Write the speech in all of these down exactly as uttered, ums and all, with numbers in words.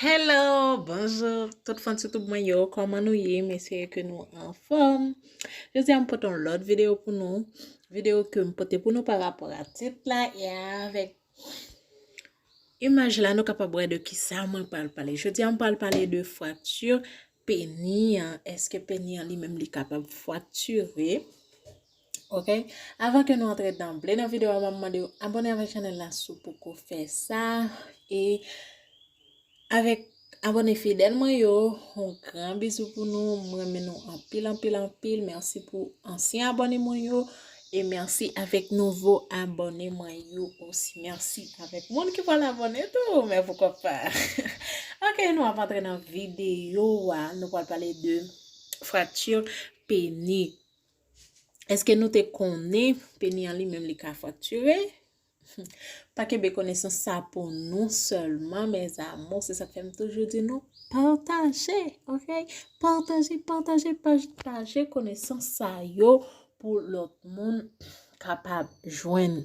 Hello, bonjou tout fan YouTube mwen yo, kòman nou ye? M espere ke nou anfòm. Jodi a m pote yon lòt videyo pou nou. Videyo ke m pote pou nou pa rapò a tit la e avèk imaj la nou kapab wè de kisa mwen pral pale. Jodi a m pral pale de frakti peni an. Èske peni an li menm li kapab fraktire? Ok. Avan ke nou antre danble nan videyo a, m ap mande w abòne avèk chanèl la si w poko fè sa. E avèk abòne fidèl mwen yo, yon gran bizou pou nou. M renmen nou anpil, anpil, anpil. Mèsi pou ansyen abòne mwen yo. E mèsi avèk nouvo abòne mwen yo osi. Mèsi avèk moun ki pral abòne tou, men poukwa pa. Ok, nou ap antre nan videyo a. Nou pral pale de frakti peni. Èske nou te konnen peni an li menm li ka fraktire? Pa kenbe konesans sa pou nou sèlman, mes amours. Se sa k fè m toujou di nou pataje, ok? Pataje, pataje, pataje konesans sa yo pou lòt moun kapab jwenn.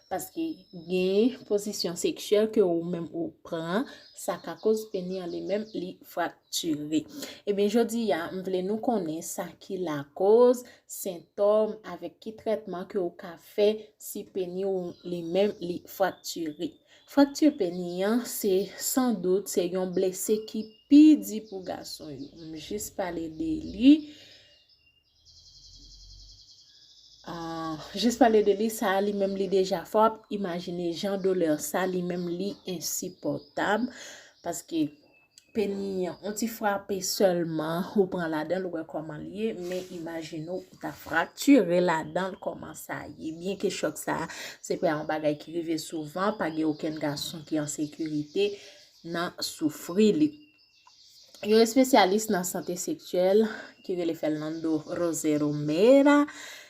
Paske gen pozisyon seksyèl ke ou menm ou pran, sa ka koz peni an li menm li fraktire. Ebyen, jodi a, m vle nou konnen sa ki lakoz, sentòm, avèk ki trètman ke ou ka fè si peni ou li menm li fraktire. Frakti peni an, se san dout, se yon blese ki pi di pou gason yo. M jis pale de li. Ah, jis pale de li, sa a li menm li deja fò, w ap imajine jan doulè sa li menm li ensipòtab, paske peni an, yon ti frape sèlman, ou pran ladan l, ou wè kòman l ye, men imajine w, ou ta fraktire ladan l, kòman sa ye. Byenke chòk sa a, se pa yon bagay ki rive souvan, pa gen okenn gason ki an sekirite nan soufri li. Yon espesyalis nan sante seksyèl ki rele Fernando Rosero Mera,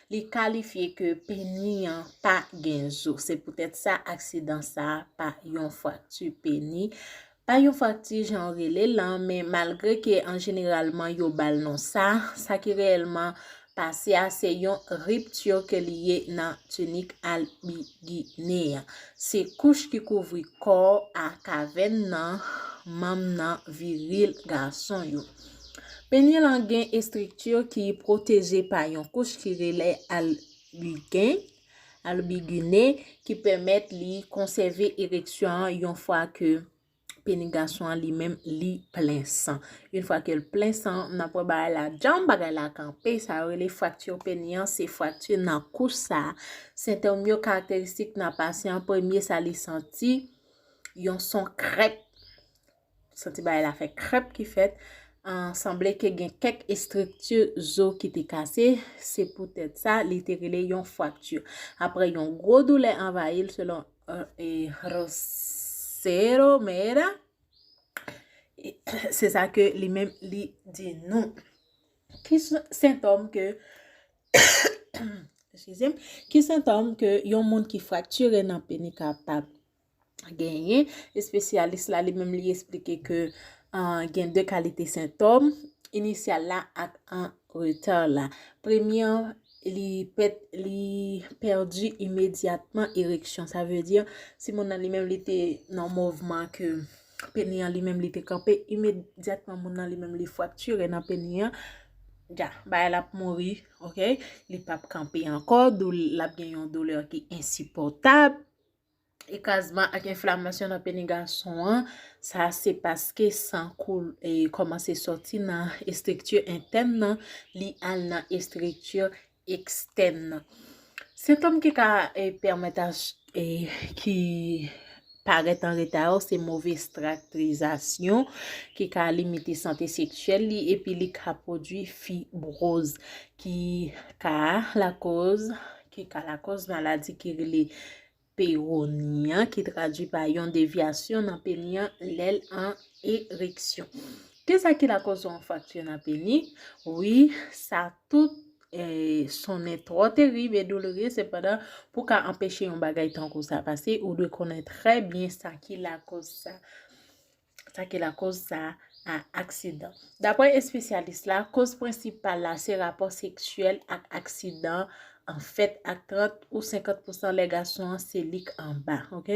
li kalifye ke peni an pa gen zo. Se poutèt sa aksidan sa a pa yon frakti peni, pa yon frakti jan yo rele l lan, men malgre ke an jeneralman yo ba l non sa, sa ki reyèlman pase a se yon ripti ke li ye nan tinik albigine an. Se kouch ki kouvri kò a kavèn nan manm nan viril gason yo. Peni an gen estrikti ki pwoteje pa yon kouch ki rele albigen, albigine, ki pèmèt li konsève ereksyon an yon fwa ke peni gason an li menm li plen san. Yon fwa ke l plen san, n ap wè bagay la djanm, bagay la kanpe, sa yo rele frakti peni an, se frakti nan kouch sa a. Sentòm yo karakteristik nan pasyan an, premye sa li santi, yon son krèp. Santi bagay la fè krèp ki fèt. Ah, sanble ke gen kèk estrikti zo ki te kase, se poutèt sa li te rele yon frakti. Apre yon gwo doulè anvayi l, selon eh, eh, Rosero Mera, eh, se sa ke li menm li di nou. Ki s- sentòm ke, eskize m, ki sentòm ke yon moun ki fraktire nan peni kapab genyen? Espesyalis la li menm li eksplike ke ah, gen de kalite sentòm, inisyal la ak an reta la. Premye an, li pèt, li pèdi imedyatman ereksyon. Sa vle di, si moun nan li menm li te nan mouvman ke peni an li menm li te kanpe, imedyatman moun nan li menm li fraktire nan peni an, dja, bagay la ap mouri, ok? Li p ap kanpe ankò, dou- l ap gen yon doulè ki ensipòtab. Ekrazman ak enflamasyon nan peni gason an, sa se paske san koul- e kòmanse sòti nan estrikti entèn nan, li al nan estrikti ekstèn nan. Sentòm ki ka eh, pèmèt a eh, ki parèt an reta yo, se move straktizasyon ki ka limite sante seksyèl li epi li ka pwodui fibwoz ki ka lakoz, ki ka lakoz maladi ki rele pewoni an, ki tradui pa yon devyasyon nan peni an lè l an ereksyon. Kisa ki lakoz yon frakti nan peni? Wi, sa tout eh, sonnen twò terib e doulere, sepandan, pou ka anpeche yon bagay tankou sa pase, ou dwe konnen trè byen sa ki lakoz sa. Sa ki lakoz sa a aksidan. Daprè espesyalis la, koz prensipal la se rapò seksyèl ak aksidan an fèt ak trant ou senkant pousan lè gason an se li k anba, ok?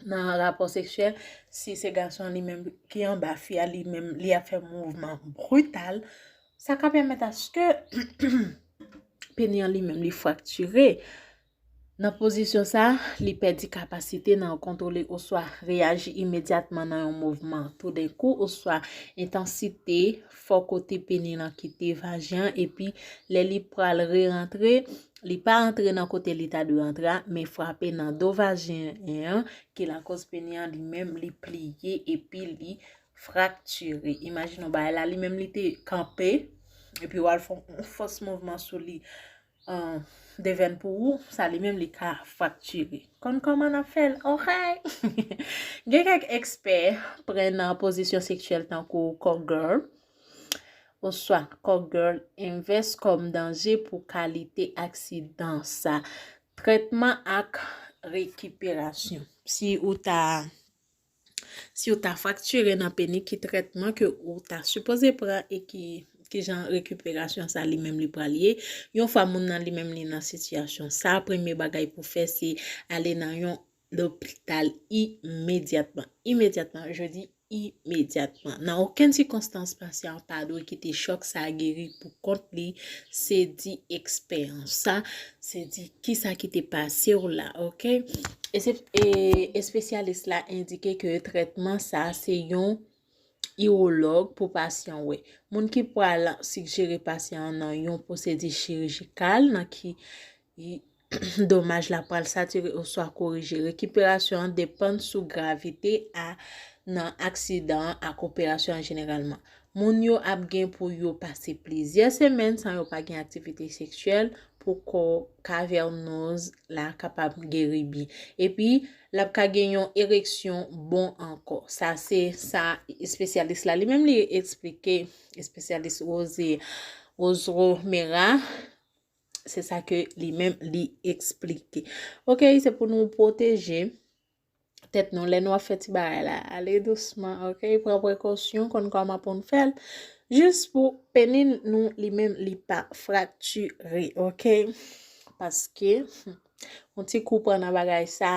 nan rapò seksyèl, si se gason an li menm ki anba fi a, li menm li ap fè mouvman brital, sa ka pèmèt aske peni an li menm li fraktire. Nan pozisyon sa, li pèdi kapasite nan kontwole oswa reyaji imedyatman nan yon mouvman toudenkou oswa entansite fò kote peni lan kite vajen an, epi lè li pral re-rantre, li pa antre nan kote li ta dwe antre a, men frape nan do vajen an, ki lakoz peni an li menm li pliye epi li fraktire. Imajine yon bagay la, li menm li te kanpe, epi w al fè yon fòs mouvman sou li, uh, devèn pou ou, sa li menm li ka fraktire. Konn kòman n ap fè l, ok? Gen kèk ekspè pran nan pozisyon seksyèl tankou call girl, oswa call girl invest kòm danje pou kalite aksidan sa. Trètman ak rekiperasyon. Si ou ta, si ou ta fraktire nan peni, ki trètman ke ou ta sipoze pran e ki, ki jan rekiperasyon sa li menm li pral ye? Yon fwa moun nan li menm li nan sitiyasyon sa, premye bagay pou fè se ale nan yon lopital imedyatman. Imedyatman, je dis imedyatman. Nan okenn sikonstans, pasyan an pa dwe kite chòk sa geri pou kont li, se di eksperyans sa, se di kisa ki te pase w la, ok? E se, e, espesyalis la endike ke trètman sa se yon iwològ pou pasyan wè. Moun ki pral sijere pasyan an nan yon pwosedi chirijikal nan ki domaj la pral satire oswa korije. Rekiperasyon an depann sou gravite a nan aksidan an ak operasyon an jeneralman. Moun yo ap gen pou yo pase plizyè semèn san yo pa gen aktivite seksyèl pou kò kavènoz la kapab geri byen. Epi, l ap ka gen yon ereksyon bon ankò. Sa se sa espesyalis la li menm li eksplike, espesyalis Rose, Rose Romera, se sa ke li menm li eksplike. Ok, se pou nou pwoteje tèt nou lè nou ap fè ti bagay la. Ale dousman, ok? Pran prekosyon, konn kòman pou n fè l, jis pou peni nou li menm li pa fraktire, ok? Paske, hmm, yon ti kou pran nan bagay sa,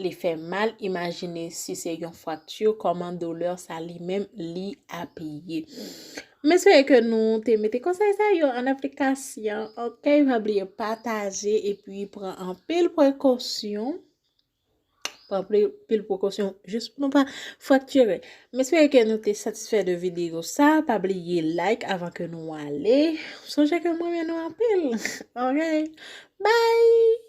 li fè mal. Imajine si se yon frakti, kòman doulè sa li menm li ap ye. M espere ke nou te mete konsèy sa yo an aplikasyon, ok? Pa bliye pataje epi pran anpil prekosyon. Pran pil, pil prekosyon jis pou nou pa fraktire. M espere ke nou te satisfè de videyo sa. Pa bliye like avan ke nou ale. Sonje ke m renmen nou anpil. Ok? Bye!